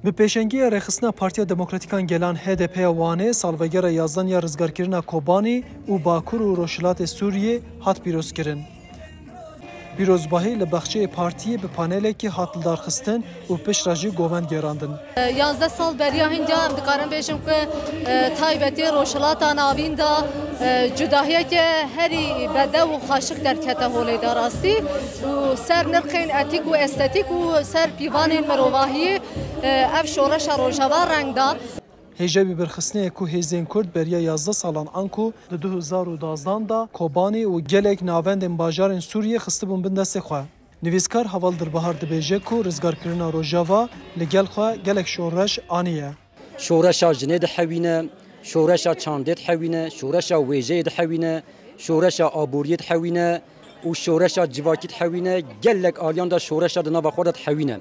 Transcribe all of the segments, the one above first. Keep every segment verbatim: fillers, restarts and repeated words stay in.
Bi pêşengiya rêxistina Partiya Demokratîk a Gelan H D P ya Wanê salvegera yazdan ya rizgarkirina Kobanê û Bakur û Rojhilatê Sûriyê hat pîrozkirin. Pîrozbahî li baxçeyê partiyê bi panelekê hat lidarxistin û piştre jî govend gerandin. Yazdeh sal beriya hinca em dikarin bêjin ku, e, taybetî Rojhilata Navîn de, e, cudahiyeke herî bedew û xaşik derkete holê de rastî û ser nirxên etîk û estetîk û ser pîvanên mirovahiyê, e, ev şoreşa Rojava reng da. Hêja bîrxistinê ye ku hêzên Kurd beriya yazdeh salan anku di du hezar û dazdan de Kobanê û gelek navendên bajarên Sûriyê xistibûn bin destê xwe. Nivîskar Heval Dilbahar dibêje ku rizgarkirina Rojava li gel xwe gelek şoreş aniye. Şoreşa jinê dihewîne, şoreşa çandê dihewîne, şoreşa wêjeyê dihewîne, şoreşa aboriyê dihewîne û şoreşa civakî dihewîne, gelek aliyan de şoreşa di nava xwe de dihewîne.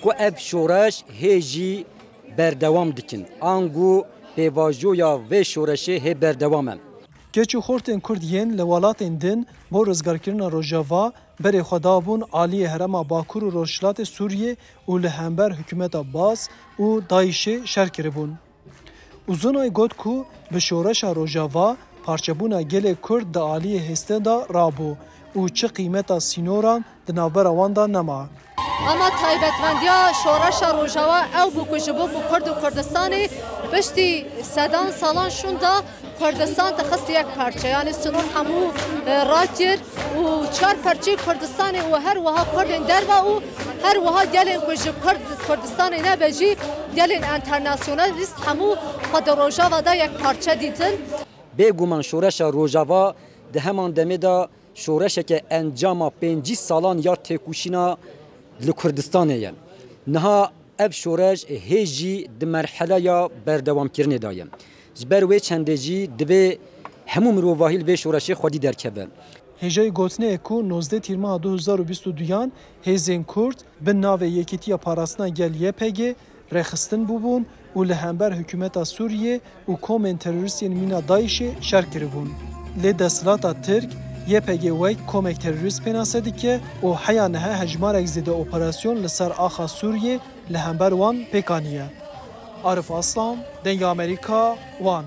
Ku ev şoreş hê jî berdewam dikin. Ango pêvajoya vê şoreşê hê berdewam e. Keç û xortên Kurd yên li welatên din bo rizgarkirina Rojava berê xwe dabûn aliyê herêma Bakur û Rojhilatê Sûriyê û li hember hikûmeta Baas û DAIŞê şer kiribûn. Uzunay got ku bi şoreşa Rojava parçebûna gelê Kurd di aliyê hêstin de rabû û çi qîmeta sînoran di navbera wan de nema. Ama taybetmendiya şoreşa Rojava ew bû ku ji bo ku Kurd û Kurdistanê piştî sedan salan şûnda Kurdistan dixist yek parçe, yanî sinor hemû, e, rakir û çar parçeyê Kurdistanê û her wiha Kurdên derve û her wiha gelên ku ji Kurd, Kurdistanê nebe jî gelên enternasyonalîst hemû xwe di Rojava de yek parçe dîtin. Bêguman şoreşa Rojava di heman demê de şoreşeke encama pêncî salan ya têkoşîna li Kurdistanê ye. Niha ev şoreş hê jî di merheleya berdewamkirinê de ye. Ji ber wê çendê jî divê hemû mirovahî li vê şoreşê xwedî derkeve. Hêjayî gotinê ye ku nozdeh Tîrmeha du hezar û bîst û duyan hêzên Kurd bin navê Yekîtiya Parastina Gel Y P G rêxistin bûbûn û li hember hikûmeta Sûriyê û komên terorîstên mîna DAIŞê şer kiribûn. Lê desthilata Tirk Y P G wek komek terorîst pênase dike û heya niha hejmarek zêde operasyon li ser axa Sûriyê li hember wan pêk aniye. Arif Aslan, Dengê Amerîka, Wan.